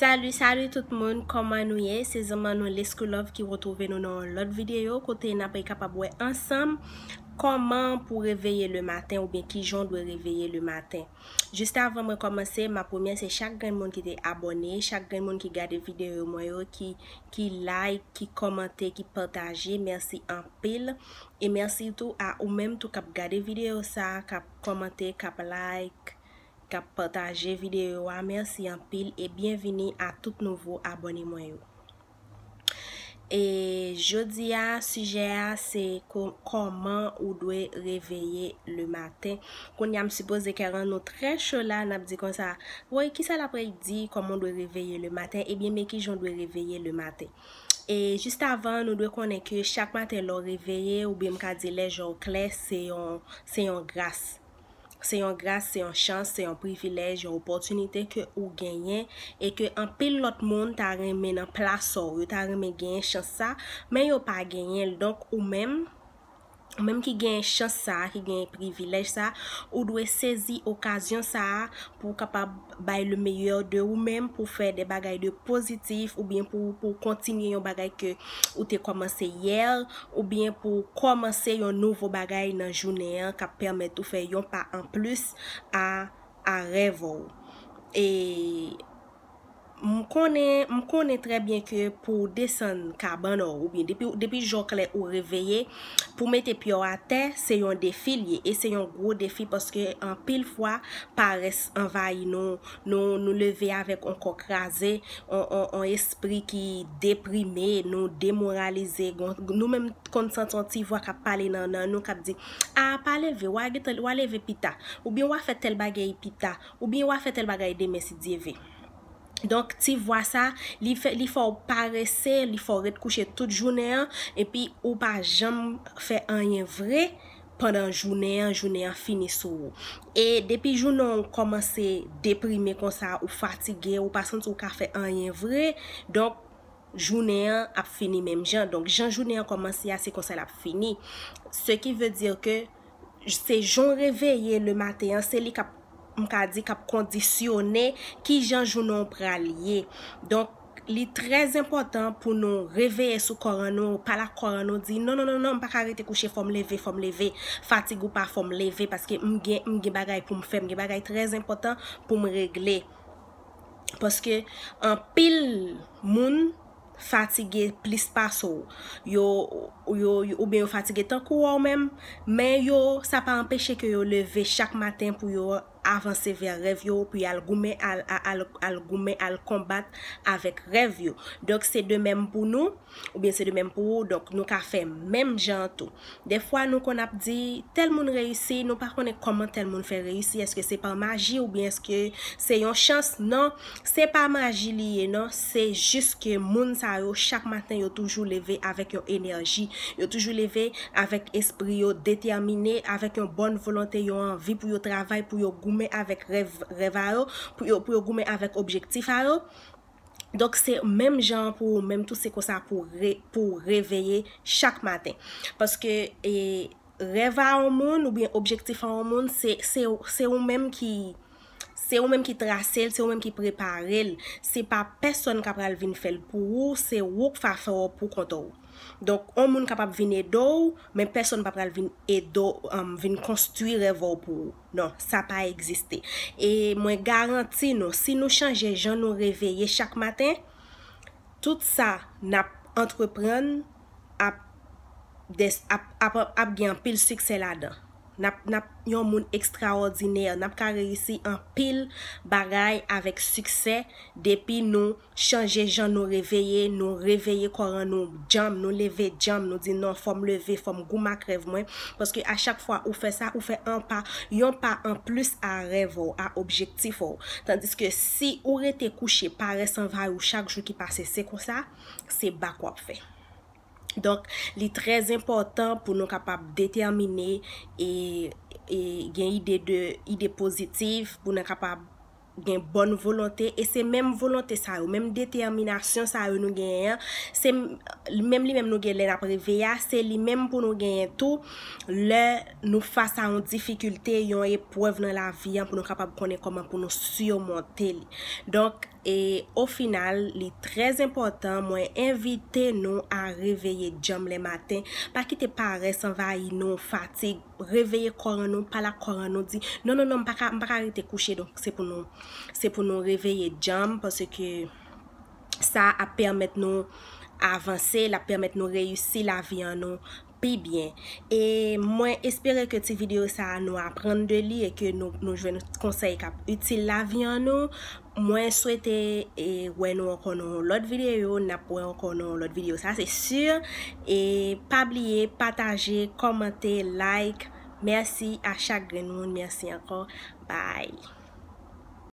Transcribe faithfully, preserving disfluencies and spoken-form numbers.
Salut, salut tout moun, kòman nou ye? Se zanmi nou Lescoulove ki retwouve nou nan yon lòt videyo kote n ap kapab wè ansanm kòman pou reveye le maten oubyen kijan w dwe reveye le maten. Jis avan mwen kòmanse, m ap remèsye chak grenn moun ki te abòne, chak grenn moun ki gade videyo mwen yo, ki, ki like, ki kòmante, ki pataje. Mèsi anpil. E mèsi tou a ou menm tou k ap gade videyo sa, k ap kòmante, k ap like, k ap pataje videyo a. Mèsi anpil e byenvini a tout nouvo abòne mwen yo. E jodi a, sijè a, se ko-, kòman ou dwe reveye le maten. Kounye a, m sipoze kè rann nou trè cho la, n ap di konsa, woy, kisa l ap di, kòman w dwe reveye le maten? Ebyen, men kijan w dwe reveye le maten. E jis avan, nou dwe konnen ke chak maten lè w reveye, oubyen m ka di lè je w klè, se yon, se yon gras. Se yon gras, se yon chans, se yon privilèj, yon opòtinite ke ou genyen e ke anpil lòt moun ta renmen nan plas ou, yo ta renmen genyen chans sa, men yo pa genyen l. Donk, ou menm, ou menm ki genyen chans sa, ki genyen privilèj sa, ou dwe sezi okazyon sa pou w kapab bay le meilleur de ou menm, pou fè de bagay de pozitif, oubyen pou, pou kontinye yon bagay ke ou te kòmanse yè, oubyen pou kòmanse yon nouvo bagay nan jounen an k ap pèmèt ou fè yon pa anplis a, a rèv ou. E m konnen, m konnen trè byen ke pou w desann kabann ou, oubyen depi, depi je w klè ou reveye, pou w mete pye w atè, se yon defi l ye. E se yon gwo defi paske anpil fwa, parès anvayi nou, nou, nou leve avèk yon kò kraze, yon, yon, yon espri ki deprime, nou demoralize. Gon-, nou menm konn santi yon ti vwa k ap pale nan, nan nou, k ap di, a, pa leve, w a gentan, w a leve pita, oubyen w a fè tèl bagay pita, oubyen w a fè tèl bagay demen si Dye ve. Donk, ti vwa sa, li fè, li fè w parese, li fè w ret kouche tout jounen an, epi ou pa janm fè anyen vre pandan jounen an, jounen an fini sou ou. E depi jounen an kòmanse deprime konsa, ou fatige, ou pa santi ou ka fè anyen vre, donk, jounen an ap fini menm jan. Donk, jan jounen an kòmanse a, se konsa l ap fini. Ce qui veut dire que se jan w reveye le maten an, se li k ap, m ka di, k ap kondisyone kijan jounen w pral ye. Donk, li trè enpòtan pou nou reveye sou kò an nou, pale ak kò an nou, di, non, non, non, non, m pa ka rete kouche, fò m leve, fò m leve. Fatig ou pa, fò m leve, paske m gen, m gen bagay pou m fè, m gen bagay trè enpòtan pou m regle. Paske anpil moun fatige plis pase w. Yo, yo, yo, oubyen yo fatige tankou w menm, men yo, sa pa anpeche ke yo leve chak maten pou yo avanse vè rèv yo, pou y al goumen, al, al, al, al goumen, al konbat avèk rèv yo. Donk, se de menm pou nou, oubyen se de menm pou ou, donk nou ka fè menm jan an tou. Defwa, nou konn ap di, tèl moun reyisi, nou pa konnen kòman tèl moun fè reyisi, èske se pa maji oubyen èske se yon chans? Non, se pa maji li ye, non, se jis ke moun sa yo, chak maten, yo toujou leve avèk yon enèji, yo toujou leve avèk espri yo detèmine, avèk yon bòn volonte, yon anvi pou yo travay, pou yo goumen avèk rèv, rèv a yo, pou yo, pou yo goumen avèk objektif a yo. Donk, se menm jan an pou ou menm tou, se konsa pou re-, pou w reveye chak maten. Paske, e, rèv a yon moun oubyen objektif a yon moun, se, se, se ou menm ki, se ou menm ki trase l, se ou menm ki prepare l. Se pa pèsonn k ap pral vin fè l pou ou, se ou k fa fè w pou kont ou. Donk, yon moun kapab vin ede w, men pèsonn pa pral vin ede w, um, vin konstwi rèv ou pou ou. Non, sa pa egziste. E mwen garanti nou, si nou chanje jan nou reveye chak maten, tout sa n ap antreprann ap, des, ap, ap, ap gen anpil siksè ladan. N ap, n ap yon moun ekstraòdinè, n ap ka reyisi anpil bagay avèk siksè depi nou chanje jan nou reveye, nou reveye kò an nou djanm, nou leve djanm, nou di, non, fò m leve, fò m goumen ak rèv mwen. Paske a chak fwa ou fè sa, ou fè yon pa, yon pa anplis a rèv ou, a objektif ou. Tandiske si ou rete kouche, parès anvayi w chak jou ki pase, se konsa, se bak w ap fè. Donk, li trè enpòtan pou nou kapab detèmine e, e gen ide de, ide pozitif, pou nou kapab gen bòn volonte, e se menm volonte sa yo, menm detèminasyon sa yo nou genyen an, se m-, menm li menm nou gen lè n ap reveye a, se li menm pou nou genyen tou, lè nou fas a yon difikilte, yon eprèv nan lavi an, pou nou kapab konnen kòman pou nou simonte li. Donk, E o final, li trè enpòtan, mwen envite nou a reveye djanm lè maten. Pa kite parès anvayi nou, fatig, reveye kò an nou, pale ak kò an nou, di non, non, non, m pa ka, m pa ka rete kouche, donk se pou nou, se pou nou reveye djanm, paske sa ap pèmèt nou avanse, l ap pèmèt nou reyisi lavi an nou pi byen. E mwen espere ke ti videyo sa a nou aprann de li e ke nou, nou jwenn konsèy k ap itil lavi an nou. Mwen swete e wè nou ankò nan yon lòt videyo, n ap wè ankò nan yon lòt videyo, sa se si. E pa bliye pataje, kòmante, like. Mèsi a chak grenn moun, mèsi ankò. Bye.